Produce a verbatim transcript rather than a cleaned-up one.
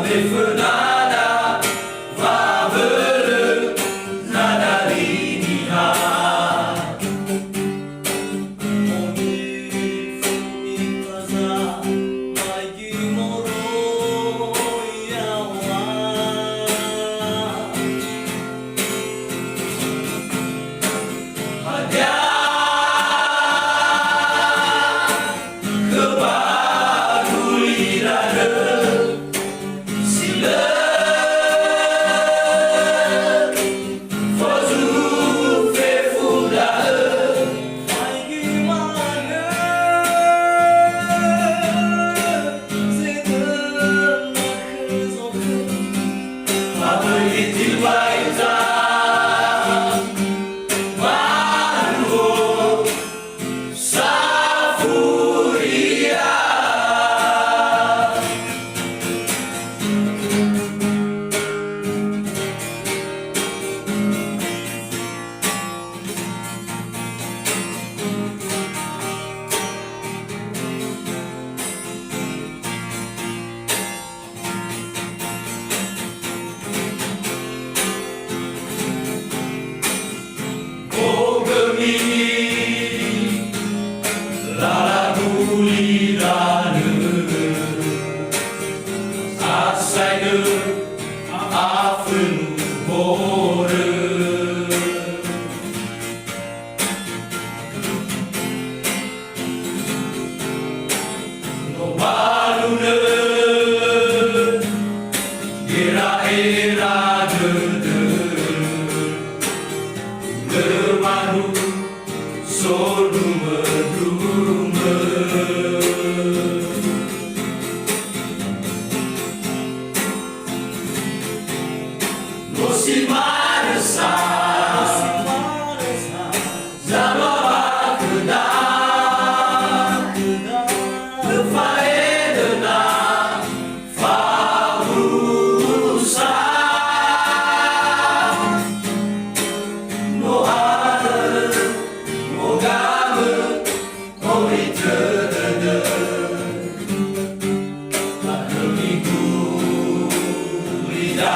Fefönada wa'abölö nada li niha. Hadia khö mbalu li danö si lö fozu fefu da'ö. Faigi manö zedöna khö zokhö. Faböi itibai ta baluo safuria. Bogömi lala guli danö, asaigö afönu horö. No mbalu nö gera'era dödö, lö manu sodrumö-drumö. No si marösa, no si marösa. Zalua ba khöda, lö fa'edöna fawusa. No anö, no gamö, no itö dödö. Ba khömi gurida.